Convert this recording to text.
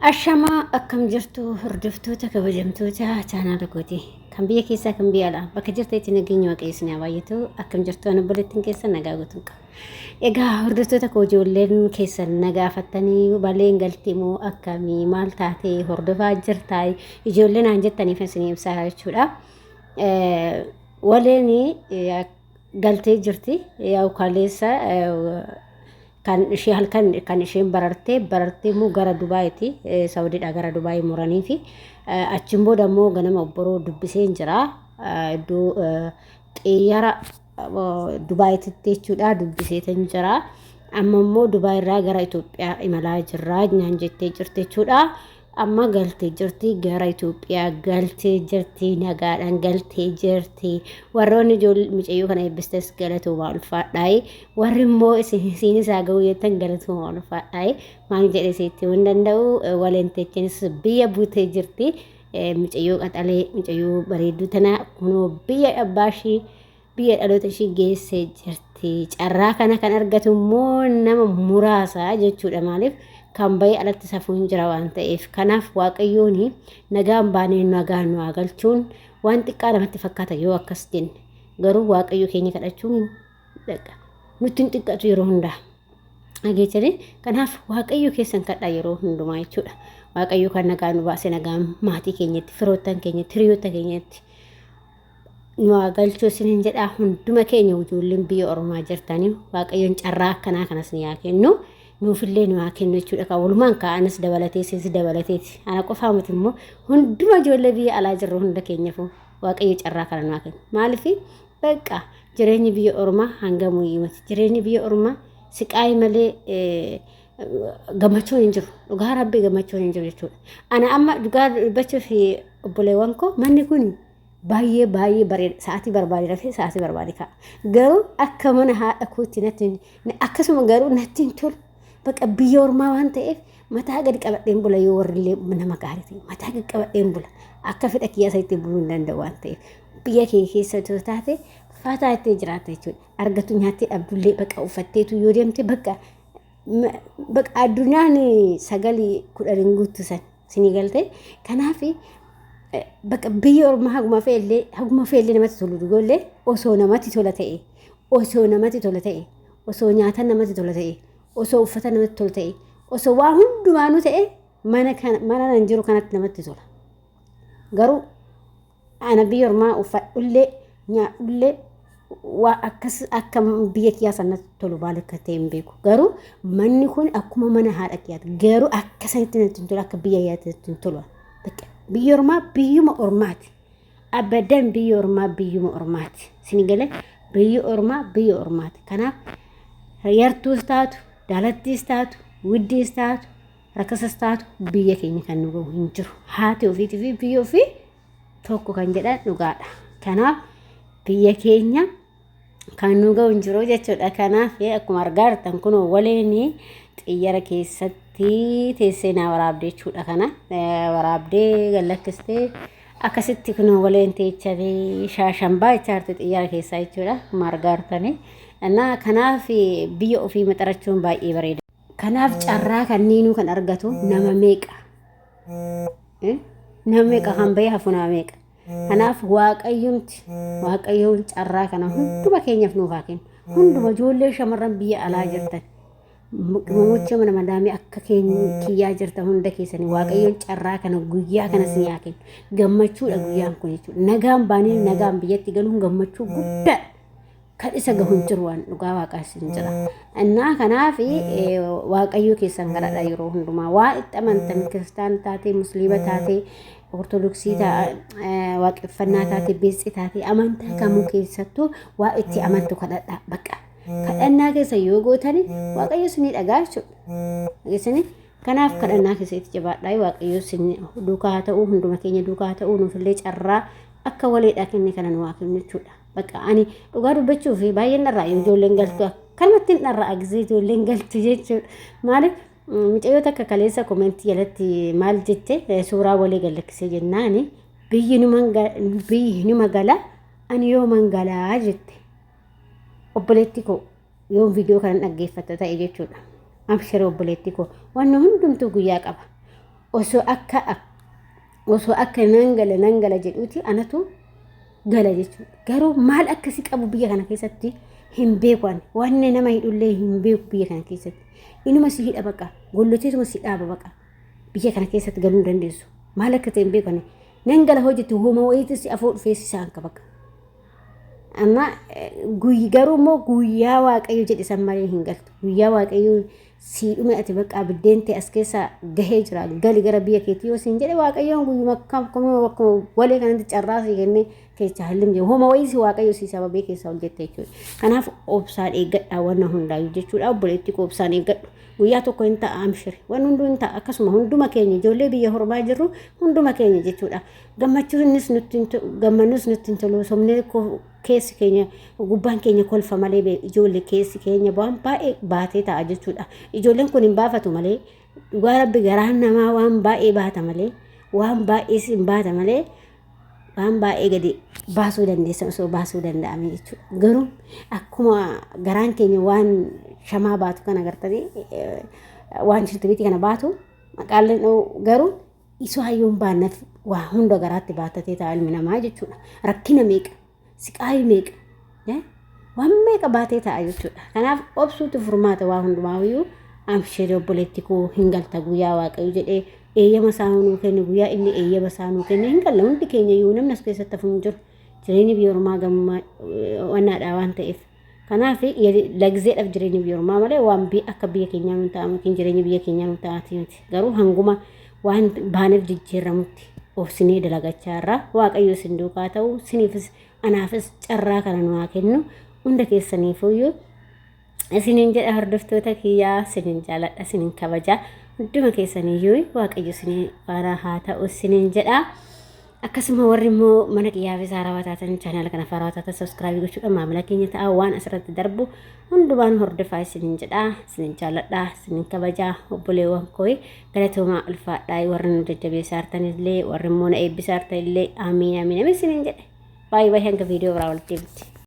Ashamaa akkam jirtu hordoftoota kabajamtoota chaanaala kooti. Kan biyya keessaa kan biyya alaa bakka jirtanitti nageenya waaqayyo isin haa baay'atu. Akkam jirtu ana obboleettiin keessan nagaa guutuun qaba. Egaa hordoftoota koo ijoolleen keessan na gaafattanii baleen galti moo akkamii maal taatee hordofaa jirtaa ijoollee naan jettaniif isin ibsaa jechuudha. Waleen galtee jirti. Yaa'u kaleessa kan ishee halkan kan isheen barartee barartee immoo gara Dubaayiiti Saawudiidhaa gara Dubaayii muranii fi achiin booda immoo ganama obboroo dubbiseen jira iddoo xiyyara Dubaayititti jechuudha dubbiseetan jira. Amma immoo Dubaay irraa gara Itoophiyaa imalaa jirra naan jettee jirti jechuudha. Amma galtee jirti gara Itoophiyaa galtee jirti nagaadhaan galtee jirti. Warroonni ijoollee mucayyoo kana eebbistes galatoomaa ulfaadhaayi. Warri immoo isiinis haa ga'u jettan galatoomaa ulfaadhaayi. Maal jedhee sitti hin danda'u waleentechinis biyya buutee jirti. Mucayyoo qaxalee mucayyoo bareedduu tana kunoo biyya abbaa ishii biyya dhaloota ishii geessee jirti. Carraa kana kan argatu immoo nama muraasa jechuudha. Maaliif kan bahee alatti safuun jira waan ta'eef. Kanaaf Waaqayyoon nagaan baanee nagaan nu haa galchuun waan xiqqaa namatti fakkaata yoo akkas jenne. Garuu Waaqayyo keenya kadhachuun dhaqa. Nutti hin xiqqatu yeroo hundaa. Dhageessanii kanaaf Waaqayyo keessan kadhaa yeroo hundumaa jechuudha. Waaqayyo kan nagaan nu baase nagaan maatii keenyatti, firoottan keenyatti, hiriyoota keenyatti nu haa galchuu isiniin jedhaa hunduma keenya ijoolleen biyya ormaa jirtanii waaqayyoon carraa akkanaa kanas ni haa kennu nuufillee nu haa kennu jechuudha kan walumaan ka'a anas dabalatee isinis dabalateeti ana qofaa miti immoo hunduma ijoollee biyya alaa jirru hunda keenyafu waaqayyo carraa kana nu haa kennu maaliif bakka jireenyi biyya ormaa hangamuyyuu miti jireenyi biyya ormaa siqaayii malee gammachuun hin jiru dhugaa rabbii gammachuun hin jiru jechuudha ana amma dhugaa dubbachuuf obboleewwan koo manni kun baay'ee baay'ee bareeda sa'aatii barbaade rafee sa'aatii barbaade ka'a garuu akka mana haadha kootti natti akkasuma garuu natti hin tolu bakka biyya ormaa waan ta'eef mataa gadi qabadheen bula yoo warri illee nama gaarii ta'e mataa gadi qabadheen bula akka fedha kiyyaa isa ittiin buluu hin danda'u waan ta'eef biyya kee keessa otoo taate fataa ittiin jiraatta jechuudha argatu nyaattee dhabdullee bakka uffatteetu yoo deemte bakka bakka addunyaan sagalii kudhan hin guuttu san Isinii galtee kanaaf bakka biyya ormaa haguma fe'ellee haguma fe'ellee namatti tolu dhugoollee osoo namatti tola ta'e osoo namatti tola ta'e osoo nyaata namatti tola ta'e osoo uffata namatti tola ta'e osoo waa hundumaanuu ta'e mana kana mana nan jiru kanatti namatti tola. Garuu Ana biyya ormaa uffadhullee nyaadhullee waa akkas akka biyya kiyyaa sanatti tolu maal akka ta'e hin beeku. Garuu manni kun akkuma mana haadha kiyyaati. Garuu akka sanitti natti hin tolu akka biyya kiyyaatti natti hin tolu. Bakka biyya ormaa biyyuma ormaati. Abadan biyya ormaa biyyuma ormaati. Isin galee biyyi ormaa biyya ormaati. Kanaaf yartuus taatu, daalattiis taatu, widdiis taatu, rakkasas taatu biyya keenya kan nu gahu hin jiru. Haati ofiitii fi biyya ofii tokko kan jedhan dhugaadha. Kanaaf biyya keenya kan nu gahu hin jiru jechuudha. Kanaaf akkuma argaa jirtan kun waliin xiyyara keessatti teessee naa waraabdee jechuudha. Kana waraabdee gallakkistee akkasitti kun waliin teechamee shaashambaa jechaa jirti xiyyara keessaa jechuudha. Akkuma argaa jirtanii. Kanaaf biyya ofii maxarachuun baay'ee bareeda. Kanaaf carraa kanniinuu kan argatu nama meeqa? Nama meeqa kan bahee hafu nama meeqa? Kanaaf waaqayyomti waaqayyoon carraa kana hunduma keenyaaf nuuf haa kennu. Hunduma ijoollee shamarran biyya alaa jirtan qimamoochii mana madaamii akka kiyyaa jirtan hunda keessanii waaqayyoon carraa kana guyyaa kana isin haa kennu. Gammachuudha guyyaan kun jechuudha. Nagaan baanii nagaan biyyatti galuun gammachuu guddaadha. Kan isa gahu hin jiru waan dhugaa waaqaa isin jira. Innaa kanaaf waaqayyoo keessan kadhadha yeroo hundumaa waa itti amantan kiristaan taatee musliima taatee ortodoksii waaqeffannaa taatee beesxi taatee amantaa kamuu keessattuu waa itti amantu kadhadha bakka. Kadhannaa keessa yoo gootani waaqayyo isinii dhagaa jechuudha. Dhageessanii kanaaf kadhannaa keessatti jabaadhaa waaqayyo isin duukaa haa ta'uu hunduma keenya duukaa haa ta'uu nuufillee carraa akka waliidhaa kenne kana nu haa kennu jechuudha. Bakka ani dhugaa dubbachuu fi baay'een dharraa ijoolleen galtu akkanumatti hin dharraa gisee ijoolleen galtu jechuudha. Maaliif mucayyoo takka kaleessa komentii jalatti maal jette suuraa walii gallakkisee jennaani biyyi numa gala ani yooman galaa jette. Obboleetti koo yoon viidiyoo kana dhaggeeffatta ta'e jechuudha. Abshir obboleetti koo wanni hundumtuu guyyaa qaba. Osoo akka osoo akka nan gala nan gala jedhuuti anatu gala jechuudha. Garuu maal akkasi qabu biyya kana keessatti hin beeku ani. Wanni nama hidhullee hin beeku biyya kana keessatti. Inuma si hidha baqa. Golloteetuma si dhaaba baqa. Biyya kana keessatti galuu hin dandeessu. Maal akka ta'e hin beeku ani. Nan gala hojjetti homa wayiitu si afoo dhufee si saanka baqa. Amma garuu immoo guyyaa Waaqayyo jedhe san malee hin galtu. Guyyaa Waaqayyo sii dhume ati bakka biddeen ta'e as keessaa gahee jira gali gara biyya keetii yoo siin jedhe Waaqayyoon guyyuma akkuma akkuma walee kanatti carraa sii kennee keessaa hin jedhu. Homa wayii si Waaqayyo sii sababee keessaa hojjette jechuudha. Kanaaf obsaan eeggadhaa wanna hundaayyuu jechuudha. Obboleettii koo obsaan eeggadhu. Guyyaa tokko hin ta'a amshiri. Waan hunduu hin ta'a akkasuma hunduma keenya ijoollee biyya hormaa jirru hunduma keenya jechuudha. Gammachuunis nutti hin gammannus nutti hin tolu somnee keessi keenya gubbaan keenya kolfa malee ijoollee keessi keenya waan baay'ee baatee ta'a jechuudha. Ijoolleen kun hin baafatu malee dhugaa rabbi garaan namaa waan baay'ee baata malee waan baay'ees hin baata malee waan baay'ee gadi baasuu dandeessan osoo baasuu danda'ame jechuudha. Garuu akkuma garaan keenya waan shamaa baatu kana agartanii waan shirtibiitii kana baatu maqaaleen garuu isoo hayyuun baannaaf waa hunda garaatti baattatee ta'a ilmi namaa jechuudha. Rakkina meeqa, siqaayii meeqa, waan meeqa baatee ta'a jechuudha. Kanaaf obsuutu furmaata waa hundumaayyuu amshiri obboleetti koo hin galta guyyaa Waaqayyo jedhee eeyyama isaa nuu kenne guyyaa inni eeyyama isaa nuu kenne hin galla hundi keenya iyyuu namni as keessatti hafu hin jiru. Jireenyi biyya ormaa gammaa wannaadha waan ta'eef. Kanaaf lagzeedhaaf jireenya biyya ormaa malee waan akka biyya keenyaa nu ta'amu yookiin jireenya biyya keenyaa nu ta'aati miti. Garuu hanguma waan baaneef jijjiirramutti obsinee dalagachaa irraa Waaqayyo isin duukaa ta'u siniifis anaafis carraa kana nu haa kennu hunda keessaniifuyyuu isiniin jedha hordoftoota kiyyaa isinin jaaladha isinin kabaja hunduma keessaniyyuu Waaqayyo isinii faana haa ta'u isiniin jedha. Akkasuma warri immoo mana kiyyaafis haarawaa taatan chaanaala kanaaf haarawaa taatan subscribe gochuudhaan maamila keenya ta'a waan asirratti darbu hundumaan hordofaa isinin jedha isinin jaaladha isinin kabaja obboleewwan koo galatoomaa ulfaadhaa warri nu jajjabeessaa jirtanillee warri immoo na eebbisaa jirtanillee amiin amiin amiin isinin jedhe baay'ee baay'ee hanga viidiyoo biraa walitti deebitti.